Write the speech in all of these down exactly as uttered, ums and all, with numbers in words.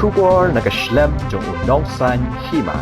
Khubor na ka shlem jong u Nongsaiñ Hima.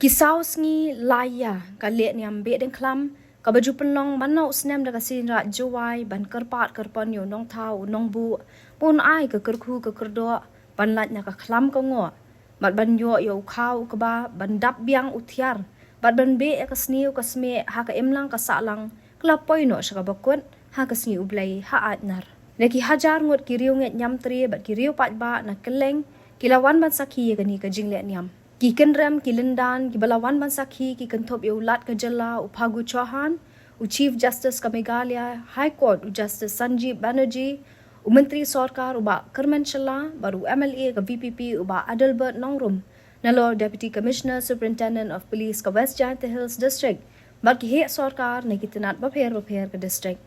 Ki saw sngi lai ïa ka lehniam Behdieñkhlam kaba ju pynlong man la u snem da ka Seiñraij Jowai ban kyrpad kyrpon ïa u nongthaw u nongbuh, ban ai ka kyrkhu ka kyrdoh, ban lait na ka khlam ka ngoh, bad ban ïoh ïa u khaw u kba, ban dap biang u thiar, bad ban beh ïa ka sniew ka smeh ha ka imlang ka sahlang, ka la poi noh sha kaba kut ha ka sngi U Blei ha Aitnar. Na ki hajar ngut ki riewngeit niamtre bad ki riewpaidbah na kylleng ki la wan ban sakhi ïa kane ka jinglehniam. Ki kynrem ki lyndan kiba la wan ban sakhi ki kynthup ïa u Lat ka jylla u Phagu Chauhan, u Chief Justice ka Meghalaya High Court u Justice Sanjeev Banerjee, u Myntri Sorkar u Bah Kyrmen Shylla, bad u M L A ka V P P u Bah Adelbert Nongrum, nalor Deputy Commissioner Superintendent of Police ka West Jaintia Hills District, bad ki heh sorkar na ki tnat bapher bapher ka district.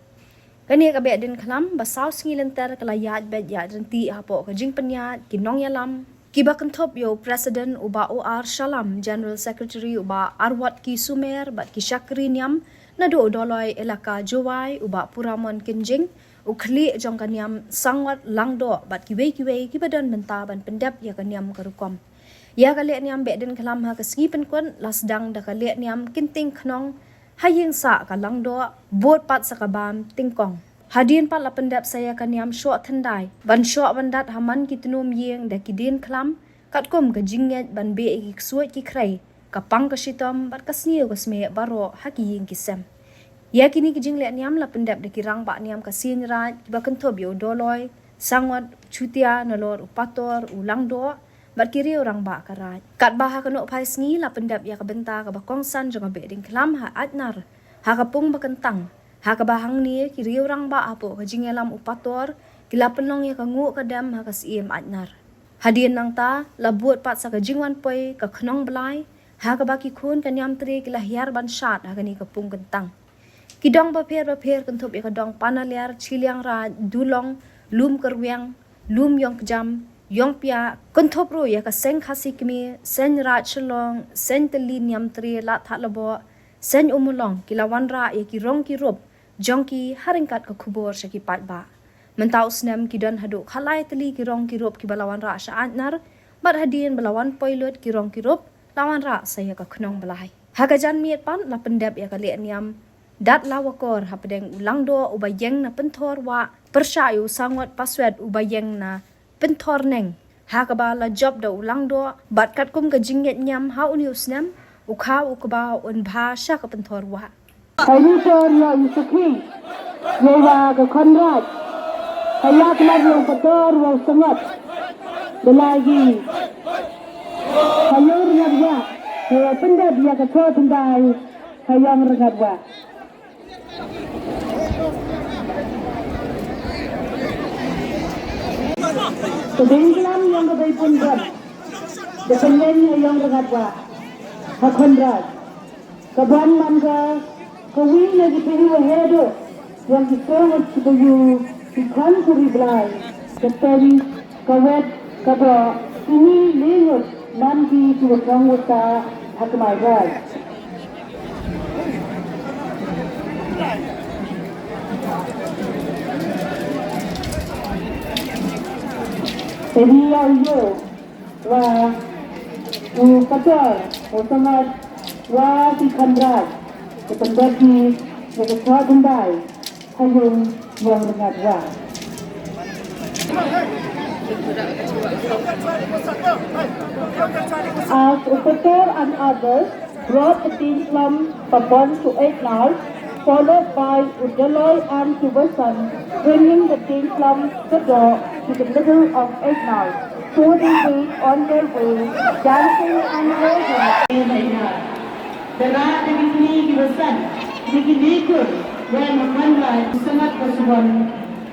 Kane ka Behdieñkhlam ba saw sngi lynter ka la ïaid beit ïaid ryntih hapoh ka jingpynïaid ki nongïalam kiba kynthup ïa u President u Bah O R Shallam, General Secretary u Bah Arwat K Sumer, bad ki shakri niam naduh u Dolloi Elaka Jowai u Bah Puramon Kynjing, u khlieh jong ka niam Sangot Langdoh, bad kiwei kiwei kiba don bynta ban pyndep ïa ka niam ka rukom. Ïa ka lehniam Behdieñkhlam ha ka sngi pynkut la sdang da ka lehniam kynting khnong ha ïing sah ka Langdoh, bud pat sa ka bam tyngkong. Hadien pat la pyndep sa ïa ka niam shoh thyndai ban shoh ban dat ha man ki tnum ïing da ki dienkhlam, katkum ka jingngeit ban beh ïa ki ksuid ki khrei, ka pang ka shitom bad ka sniew ka smeh baroh ha ki ïing ki sem. Ïa kine ki jinglehniam la pyndep da ki rangbah niam ka Seiñraij kiba kynthup ïa u Dolloi, Sangot, Chutia, nalor u Pator, u Langdoh, bad ki riew rangbah ka Raij. Katba ha ka nohphai sngi la pyndep ïa ka bynta kaba kongsan jong ka Behdieñkhlam ha Aitnar ha ka pung ba kyntang, ha kaba hangne ki riew rangbah hapoh ka jingïalam u Pator ki la pynlong ïa ka nguh ka dem ha ka Syiem Aitnar. Hadien nangta la bud pat sa ka jingwan poi ka khnong blai, ha kaba ki khun ka niamtre ki la hiar ban shad ha kane ka pung kyntang. Ki dong bapher bapher kynthup ïa ka dong Panaliar, Chilliangraij, Dulong, Lum Kyrwiang, Lum Ïongkjam, Ïongpiah, kynthup ruh ïa ka Seng Khasi Kmie, Seng Raij Shillong, Seng Tylli Niamtre Ladthadlaboh, Seng Ummulong, ki la wanrah ïa ki rong ki rup jong ki ha ryngkat ka khubor sha ki paidbah. Mynta u snem ki don haduh khatlai tylli ki rong ki rup kiba la wanrah sha Aitnar, bad hadien ba la wan poi lut ki rong ki rup la wanrah sa ïa ka khnong blai. Ha ka janmiet pat la pyndep ïa ka lehniam dat la wakor hapdeng u Langdoh uba ïeng na Pynthorwah pyrshah ïa u Sangot Paswet uba ïeng na Pynthorneng, ha kaba la jop da u Langdoh, bad katkum ka jingngeit niam ha une u snem u khaw u kba un bha sha ka Pynthorwah. Ka ri por ïa u Sakhi, ïa wa ka Khonraij, ka ïa ka mat ïa u Pator wa u Sangot. Belagi ka ïong Rngatwah, ïa wa pyndep ïa ka Soh Thyndai, ka ïong Rngatwah. Ka Behdieñkhlam ïong ka Beipun Bor, da pynlong ïa ïong Rngatwah ha Khonraij. Ka Bor man ka, ka wi na ki pynïaid wa heh duh ïong ki song ki pynïaid ki khon ka Ri Blai. Ka ten, ka wet, ka doh, kine le ngut man ki ki wa song wa sah ha ka Mawlai. Te ri ïa u ïew wa u Pator, u Sangot, wa ki Khonraij, ki pyndep ki, ki Soh Thyndai ha ïong, ïong Rngatwah. As u Pator and others brought the Tieñkhlam Pabon to Aitnar, followed by u Dolloi and Subasan, bringing the Tieñkhlam Kadoh to the middle of Aitnar. So they went on their way, dancing and waving. Dara da ki kmie ki basan, da ki likur, wan ma Khonraij, u Sangot ka Subon,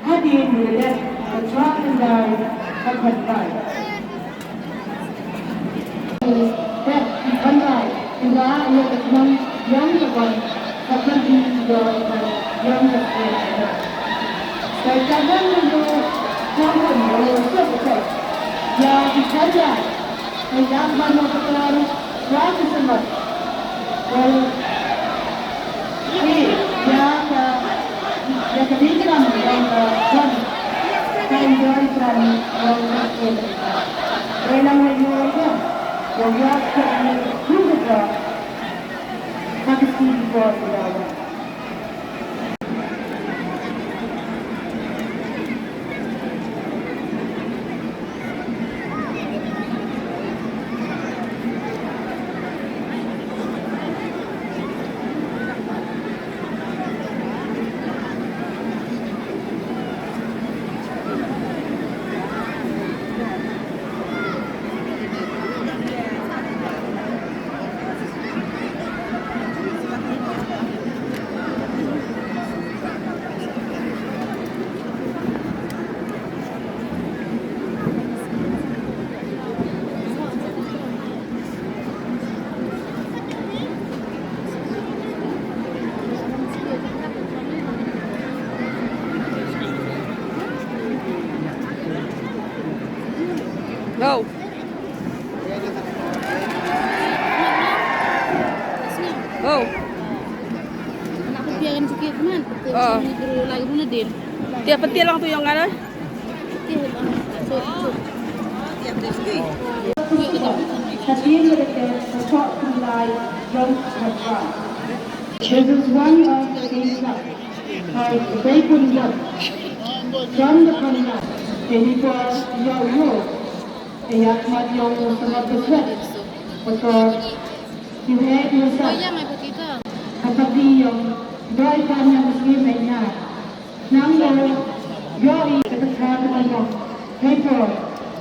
hadien ba la dep ka Soh Thyndai ha Khonraij. Dep ki Khonraij, ki la ïa ka khnong ïong ka Bor, ka Khonraij ïong ka Bor, ïong ka Bor. Ka jagan ndu, ka hon, ka hon, ka hon. Ïa ki Khonraij, ka ïa ka ban ka Bor, ïa ki Sangot. Well, eh, ïa ka, ïa ka Tieñkhlam, ïa ka Bor. Ka ïa ka Bor, ïa ka Bor. Go. Go. Te pyntieng lang tu ïong nga. This is one of the things that, uh, they couldn't get from the Congress. They need to, uh, you know, ïa khmat ïong u Sumar Khuslai. Because you had yourself a party ïong doi kan ïong Muslim ïa nga. Nang ïoh ïohi ka kata ka ïong. Hei por,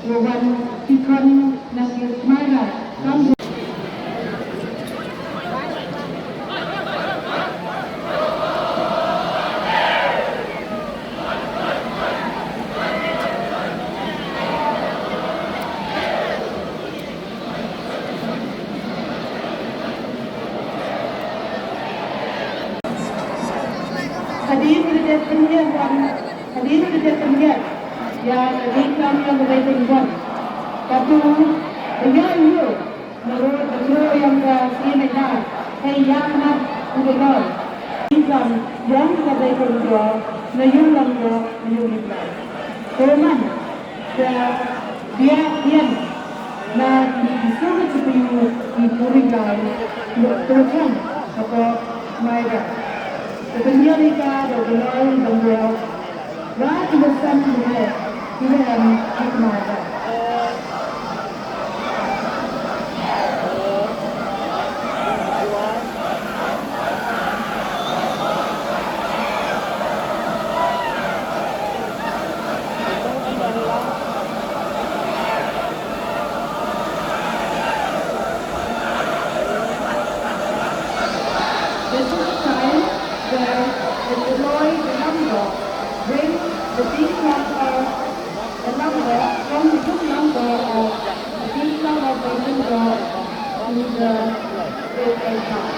u wan ki khon nang ïa khmat ïa. Kam Hadien ba la dep pynïaid wan, hadien ba la dep pynïaid ïa ka jingklam ïa ka Baibl wan. Katu ba ïa u ïa na ro na ro ïa ka sien ïa hei ïa na u de lor. Jingklam ïa ka Baibl wan na ïa lam ïa na ïa lam. Ko man. Ka biang biang na ki sung ki pyu ki puri gai ki pyrchang hapoh Maida. Ka pynïaid ka da u Bnai Dambua. Wa ki basan ki he ki he ki Maida. This is the time where the Bnai Dambua bring the big number, the number from the big number of the big number of the number to the great exile.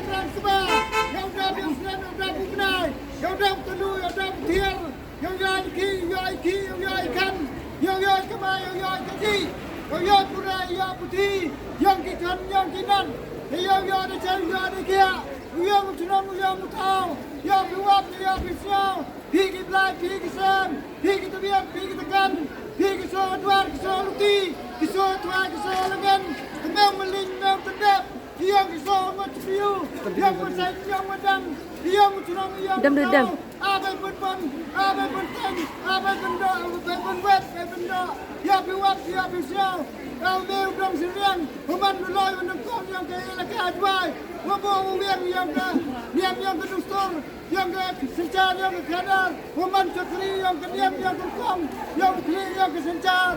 Rang sba, ïa u dap ïa u snem, ïa u dap u bnai, ïa u dap u tanu, ïa u dap u thiar, ïa u ïa i ki, ïa i ki, ïa u ïa i kan, ïa u ïa i kamai, ïa u ïa i kaji, ïa u ïa i pura, ïa u puthi, ïa ki kan, ïa ki nan, ïa u ïa da chai, ïa da kia, ïa u chnong, ïa u thaw, ïa u wap, ïa u sñiaw, phi ki blai, phi ki sem, phi ki tbiat, phi ki tkan, phi ki so dwar, ki so luti, ki so twai, ki so langen, ki mem mling, mem tendep, ïa ki so ngot piu, ïa ki sa ïa madam, ïa ki chnong, ïa ki dem de dem. Abai pun pun, abai pun ten, abai pun do, abai pun wet, abai pun do, ïa phi wap, ïa phi sñiaw, ïa u meu dong siriang, u man u loi, u nang kong, ïa ki ïa la ka dwai, u bo u wiang, ïa ka niam, ïa ka dustur, ïa ka synchar, ïa ka khadar, u man chakri, ïa ka niam, ïa ka kong, ïa ka khlieh, ïa ka synchar.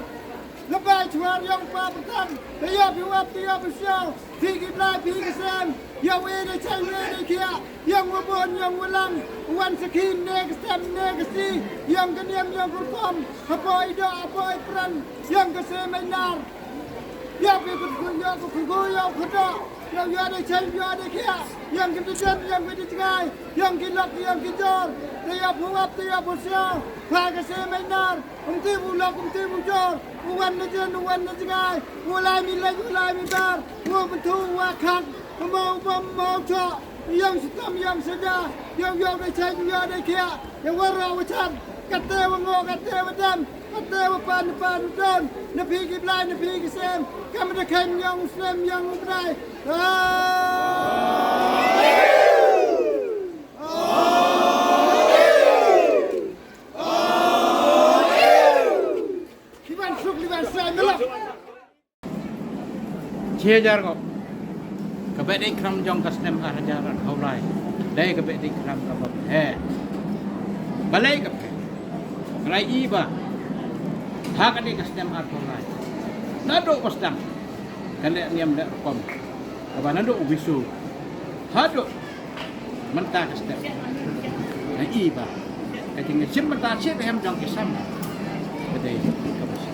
Labai chwar ïa u pa pyrthang, te ïa phi wap, te ïa phi sñiaw, phi ki blai, phi ki sem, ïa u e de chai, u e de khiah, ïa u bon, ïa u lang, u wan sakhi ne ka sem ne ka si, ïa ka niam, ïa ka rukom, hapoh i doh, hapoh i pran, ïa ka se mai nar. Ïa phi kut kut, ïa u kut kut, ïa u kut doh, ïa u ïa de chai, ïa de khiah, ïa ka de jem, ïa ka de jngai, ïa ki lok, ïa ki jor, te ïa phi wap, te ïa phi sñiaw, pha ka se mai nar, um ti u lok, um ti u jor, u wan na jen, u wan na jngai, u lai mi lek, u lai mi bar, u byntu, u wa khang, u mo, u bom, u mo, u choh, ïa u sitam, ïa u saja, ïa u ïa u de chai, ïa u ïa de khiah, ïa u wa ra u chan, kate wa ngo, kate wa dem, kate wa pan, pan u don, na phi ki blai, na phi ki sem, kam da khein ïa u snem, ïa u bnai. Ah! Liban suk, liban sai, melok. Shi hajar ko. Ka beh dei khlam jong ka snem ar hajar arphew lai. Dei ka beh dei khlam kaba pher. Balei ka pher? Balei i ba ha ka dei ka snem arphew lai, naduh ba sdang ka leh niam leh rukom, kaba naduh u Jisu haduh mynta ka step. Na i ba ka jingïashim mynta shi tahem jong ki sam ka dei kaba shi.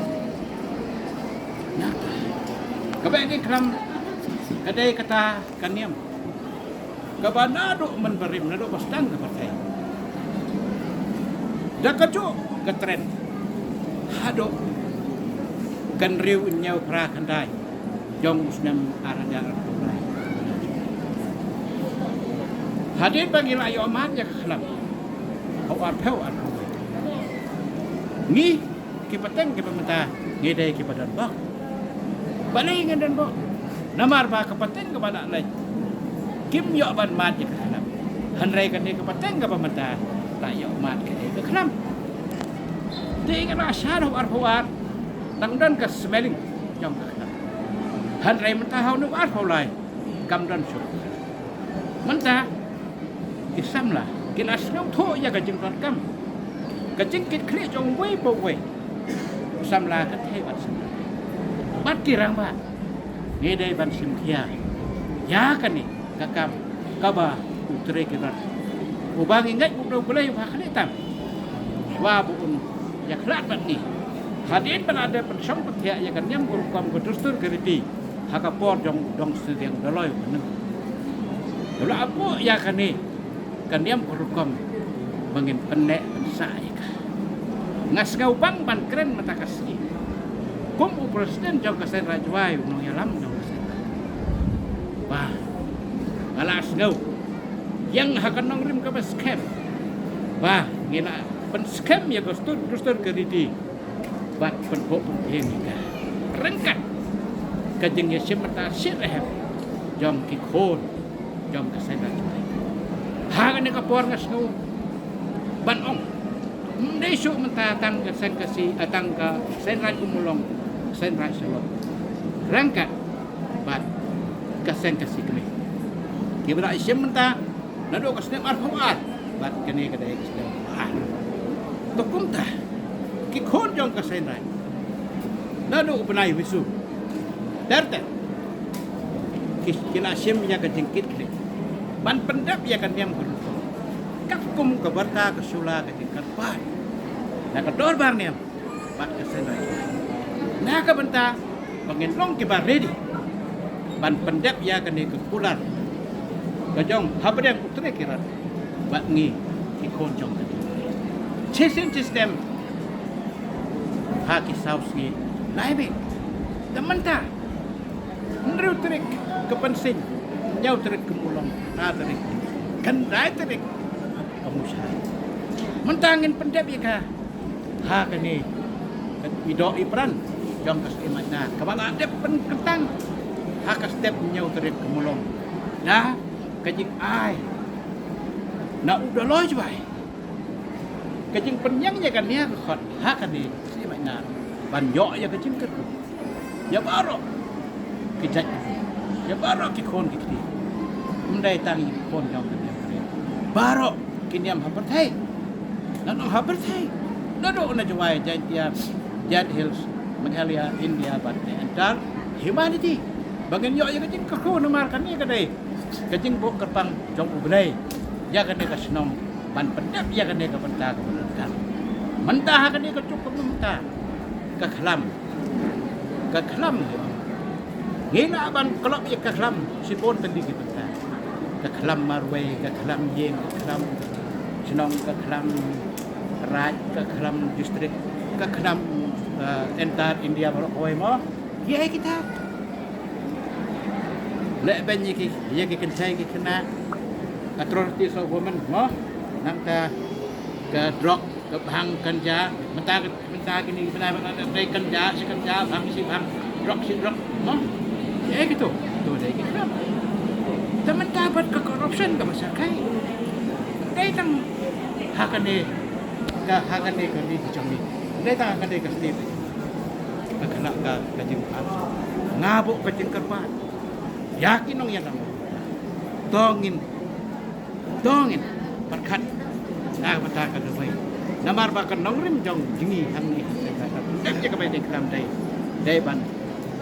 Na ka beh dei khlam ka dei kata ka niam kaba naduh mynbarim, naduh ba sdang ka pyrthei, da kajuh ka tren haduh ka hynriew hynñiew phra khyndai jong u snem ar hajar arphew lai. Hadien ba ngi la ïoh mad ïa ka khlam ha u arphew arphew lai, ngi ki pateng kiba mynta ngi dei kiba don bok. Balei ngin don bok? Namar ba ka pateng kaba la leit kim ïoh ban mad ïa ka khlam. Hynrei kane ka pateng kaba mynta la ïoh mad ïa ka khlam. Te nga la shah ha u arphew ar tang don ka smelling jong ka khlam. Hynrei mynta ha une u arphew lai kam don shuh. Mynta ki samla ki la sngewthuh ïa ka jingdonkam, ka jingkitkhlieh jong uwei pa uwei. Samla ka thei bad samla bad ki rangbah, ngi dei ban shim khia ïa kane ka kam kaba u Trai Kynrad uba ngi ngeit u dei U Blei uba khlieh tam, shuwa ba un ïakhlad bad ngi hadien ba la dep pynshong pynthiah ïa ka niam ka rukom ka dustur ka riti ha ka por jong u dong sniang Dolloi u Mynneng. U la buh ïa kane ka niam ka rukom ba ngin pynneh pynsah ïa ka. Nga sngew bang ban kren mynta ka sngi kum u president jong ka Seiñ Raij Jwai, u nongïalam jong ka Seiñ Raij, ba nga la sngew ïeng ha ka nongrim kaba skhem ba ngi la pynskhem ïa ka dustur, dustur ka riti bad pynbok pynbeiñ ïa ka ryngkat ka jingïashim bynta shi tahem jong ki khun jong ka Seiñ Raij. Ha kane ka por nga sngew ban ong, ym dei shuh mynta tang ka Seiñ Khasi, eh, tang ka Seiñ Raij Ummulong, Seiñ Raij Shillong, ryngkat bad ka Seiñ Khasi Kmie kiba la ïashim bynta naduh ka snem arphew ar bad kane ka dei ka snem arphew ar. To kumta ki khun jong ka Seiñ Raij naduh u bnai Wisu ter ter ki, ki la shim ïa ka jingkitkhlieh ban pyndep ïa ka niam ka rukom katkum ka barta ka sula ka jingkyrpad na ka dorbar niam bad ka Seiñ Raij na ka bynta ba ngin long kiba ready ban pyndep ïa kane ka kular Ka jong ha pdeng u Trei Kirot bad ngi ki khun jong ka jong. Chisien chisnem ha ki saw sngi lai bik. Te mynta hynriew tarik ka Pynsngi, hynñiew tarik ka Mulong, phra tarik, khyndai tarik ka Mawshai. Mynta ngin pyndep ïa ka ha kane ka i doh i pran jong ka Snieh Maitnar kaba la dep pynkyntang ha ka step hynñiew tarik ka Mulong da ka jingai na u Dolloi Jwai, ka jingpynïeng ïa ka nia ka khot ha kane ka Snieh Maitnar ban ïoh ïa ka jingkyrkhu ïa baroh ki jait, ïa baroh ki khun ki kti. Ym dei tang ïa ki khun jong ka niam ka ri, baroh ki niam ha pyrthei. Ngan ong ha pyrthei, naduh na Jwai, Jaintia, Jaintia Hills, Meghalaya, India bad the entire humanity, ba ngin ïoh ïa ka jingkyrkhu. Namar kane ka dei ka jingbuh kyrpang jong U Blei ïa kane ka shnong ban pyndep ïa kane ka bynta kaba donkam. Mynta ha kane ka juk ka mynta ka khlam, ka khlam, ngi lah ban klop ïa ka khlam shibun tylli ki bynta. Ka khlam marwei, ka khlam ïing, ka khlam shnong, ka khlam raid, ka khlam district, ka khlam, eh, entire India baroh kawei mo. Ïa kita leh beiñ ïa ki, ïa ki kynthei ki khynnah, atrocities of women mo. Nangta ka drug, ka bhang, ganja, mynta ka, mynta kine ki bnai ba dei ganja, shi ganja, bhang, shi bhang, drug, shi drug mo. Ïa kito to dei ki khlam. Te mynta bad ka corruption kaba sa kai, dei tang ha kane ka, ha kane ka ri ka jong ngi, dei tang ha kane ka state. Ka khynnah ka, ka jingpang, nga buh ka jingkyrpad ïa ki nongïalam. To ngin, to ngin pyrkhat na ka bynta ka duwai. Namar ba ka nongrim jong jong ngi hangne ha Snieh Maitnar, dei ïa kaba dei khlam, dei, dei ban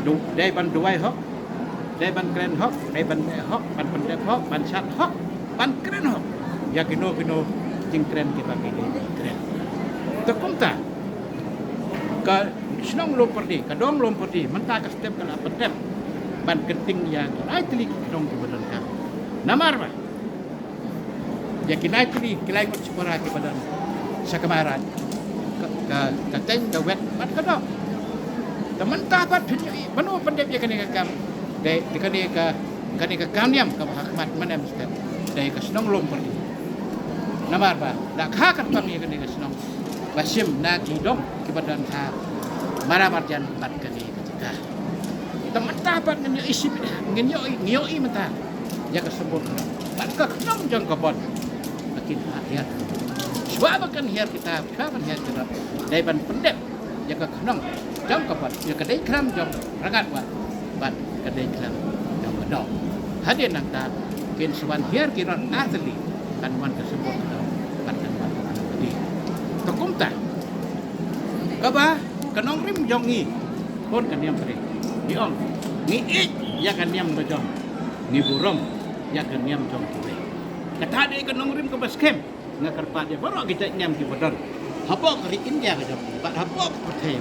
du, dei ban duwai hok, dei ban kren hok, dei ban leh hok, ban pyndep hok, ban shad hok, ban kren hok ïa kino kino jingkren kiba ki dei ban kren. Te kumta ka shnong Lum Pyrdi, ka dong Lum Pyrdi, mynta ka step ka la pyndep ban kynting ïa ki lai tylli ki khnong kiba donkam. Namar ba ïa ki lai tylli ki lai ngut shipara kiba don sha Kmairat, ka, ka, ka Teiñ, ka Wet bad ka Dok. Te mynta pat phin ïohi mano pyndep ïa kane ka kam. Dei, dei kane ka, kane ka kam niam kaba ha khmat mynne mynstep, dei ka shnong Lum Pyrdi. Namar ba la kha kyrpang ïa kane ka shnong ba shim na ki dong kiba don ha mara marjan bad kane ka jaka. Te mynta pat ngin ïohi shibit, ngin ïohi, ngin ïohi mynta ïa ka symbol khnong bad ka khnong jong ka Bot. Ba kin hiar, shuwa ba kan hiar kita, shuwa ban hiar kita, dei ban pyndep ïa ka khnong jong ka Bot, ïa ka dei khlam jong Rangatwah bad ka dei khlam jong ka Dok. Hadien nangta kin sa wan hiar ki rot artylli, kan wan ka symbol khnong bad kan wan ka khnong ka dei. Te kumta kaba ka nongrim jong ngi, khun ka niam ka ri, ngi ong, ngi ïeit ïa ka niam ka jong, ngi burom ïa ka niam jong kiwei. Kata dei ka nongrim kaba skhem. Nga kyrpad ïa baroh ki jait niam kiba don hapoh ka ri India ka jong ngi bad hapoh ka pyrthei.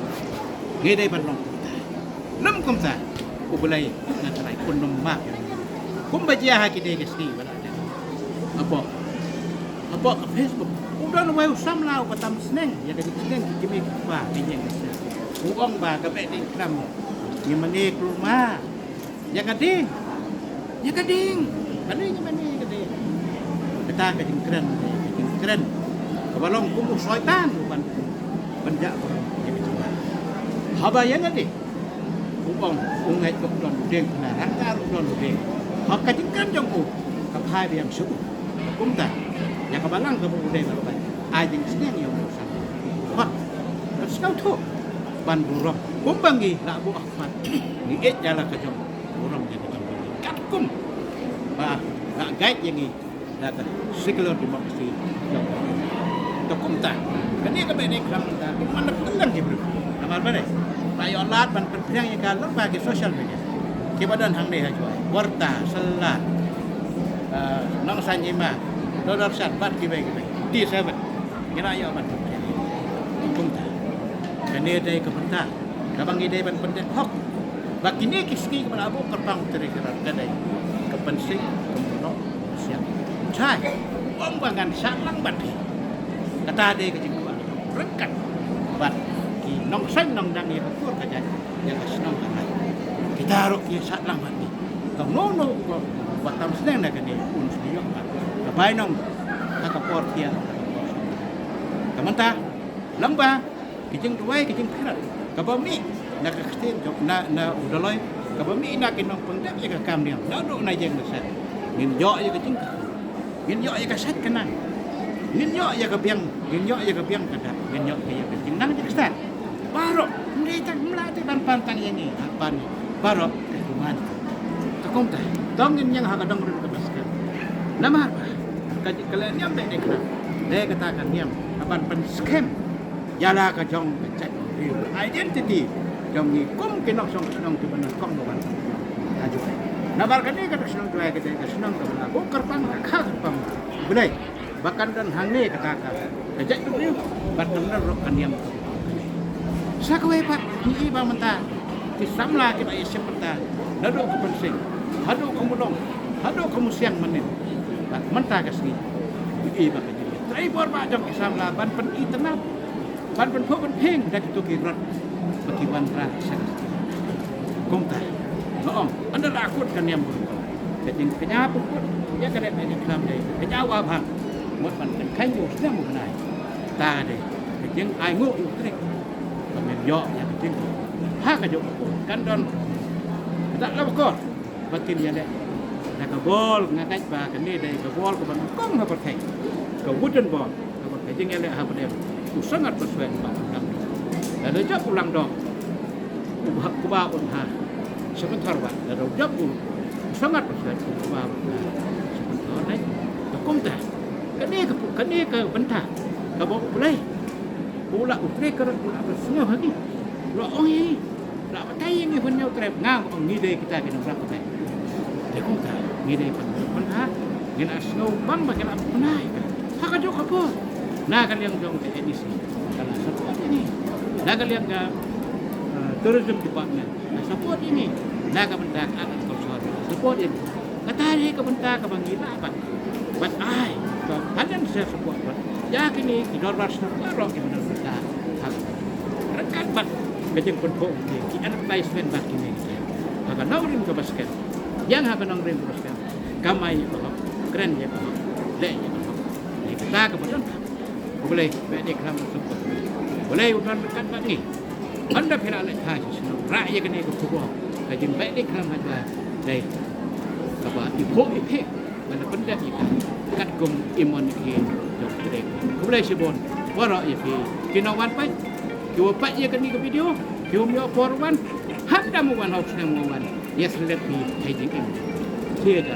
Ngi dei ban long kumta. Lym kumta, U Blei un trai un nym map ïa ngi. Kumba jia ha kine ki sngi ba la dep hapoh, hapoh ka Facebook, u don uwei u samla uba tam sneng ïa ka jingsneng ki kmie ki kpa, ki ïeng ki sem. U ong ba ka Behdeiñkhlam ngi mane kluma ïa ka dieng, ïa ka dieng. Balei ngi mane ïa ka dieng? Kata ka jingkren, ka jingkren kaba long kum u soitan u ban, ban jah burom ïa ka jingkren. Haba ïa lade u ong u ngeit ba u don u dieng, kane rangar u don u dieng. Ha ka jingkren jong u ka phai biang sha u. Kumta ïa ka balang kaba u dei ban bai, ai jingsneng ïa u sang. Hot, ka sngewthuh ban burom kumba ngi la buh ha khmat. Ngi ïeit ïa la ka jong burom ïa ka jong ka ri katkum ba la guide ïa ngi da ka secular democracy jong ka ri. Te kumta kane ka Behdeiñkhlam mynta ki man da kylleng ki briew. Namar balei? Ba ïoh lad ban pynphriang ïa ka lyngba ki social media kiba don hangne ha Jowai, Warta, Salwar, eh, Nongshanyima, Doordarshan bad kiwei kiwei, T seven. Ngi la ïoh ban pynphriang. Kumta kane dei ka bynta kaba ngi dei ban pyndep hok ba kine ki sngi kiba la buh kyrpang u Treasurer ka dei ka Pynsngi, ka Mulong, ka Shu. Shai, ong ba ngan shah lang bad phi. Kata dei ka jingkwah ryngkat bad ki nongshong nongdang ïa ka kur ka jait, ïa ka shnong ka lai. Kita ruh ki shah lang bad phi. Ka no no ko ba tam sneng na kane un shu ïoh bad ka bai nong ha ka por thiang. Ka mynta lang ba ki jingduwai ki jingpyrkhat kaba mih na ka ktien jong na na u Daloi, kaba mih na ki nongpyndep ïa ka kam niam naduh na ïing na sem. Ngin ïoh ïa ka jingkyrkhu, ngin ïoh ïa ka sait ka nang, ngin ïoh ïa ka biang, ngin ïoh ïa ka biang ka dak, ngin ïoh ïa ka jingnang jingstad. Baroh, ym dei tang ym lah te ban pan tang ïa ngi, ban pan baroh ka kuman. Ka kumta, tang ngin ïeng ha ka dong rim kaba skhem. Namar ba ka ka leh niam dei dei kata, dei kata ka niam ka ban pynskhem ïa la ka jong ka jaitbynriew, identity jong ngi kum ki nongshong shnong kiba nyngkong ba wan ha Jowai. Namar kane ka shnong Jowai ka dei ka shnong kaba la buh kyrpang, ka kha kyrpang U Blei ba kan don hangne kata ka ka jaitbynriew bad kan don ruh ka niam ka. Sa kawei pat ngi i ba mynta ki samla kiba ïashim bynta naduh ka Mynsing haduh ka Mulong haduh ka Mynsing mynnin. Bad mynta ka sngi ngi i ba ka jingtrei bor ba jong ki samla ban pyni tynnat, ban pynphuh pynphieng da kito ki rot ba ki wanrah sha ka. Kumta nga ong ynda la kut ka niam bun ka jingkñia pynkut ïa ka dei ka jingklam dei ka kñia wa bhang mut ban kynkheiñ u snem u bnai. Ta dei ka jingainguh u trik ba men ïoh ïa ka jing ha ka jong kan don ka dak la bakor. Ba kin ïaleh da ka bol, nga ngeit ba kane dei ka bol kaba nyngkong ha pyrthei, ka wooden ball, kaba ka jingïaleh ha pdem u Sangat Baswet ba u Langdoh. Lada jop u Langdoh u ba, u ba un ha Sympanthor, ba lada jop u Sangat Baswet u ba un ha Sympanthor. Dei ka kumta kane ka pu-, kane ka bynta kaba U Blei u la u trei ka rot u la ba sngew ha ngi, u la ong ïa ngi. La batai ïa ngi ban ñiew trep, nga ba ong ngi dei kita ki nongrep batai. Te kumta ngi dei ban ban ha ngin ïa sngew bang ba ki la pynai ka ha ka jong ka por. Na ka liang jong ka N E C ka la support ïa ngi, na ka liang ka, eh, tourism department ka support ïa ngi, na ka bynta ka agriculture ka support ïa ngi. Kata dei ka bynta kaba ngi lah ban ban ai ka financial support bad ïa kine ki dorbar shnong baroh kiba don bynta ha ka, ryngkat bad ka jingpynphuh ki, ki advertisement bad kine ki ha ka nongrim kaba skhem. Ïa ha ka nongrim kaba skhem, kamai ïa ka hok, kren ïa ka hok, leh ïa ka hok. Ïa kata kaba don. U Blei bad ïa ka lam suk. U Blei u don ryngkat bad ngi. Ynda phi la leit ha shnong, rah ïa kane ka khubor ka jingbeh dei khlem haba dei kaba i phuh i phih ban da pyndep ïa ka katkum i mon i jong ka dei. Khublei shibun baroh ïa phi ki nongwan peit, ki wa peit ïa kane ka video, ki wa ïoh por wan, hadien ba wan ha u snem wa wan, ïa sngewlem phi ha jingim. Cheer.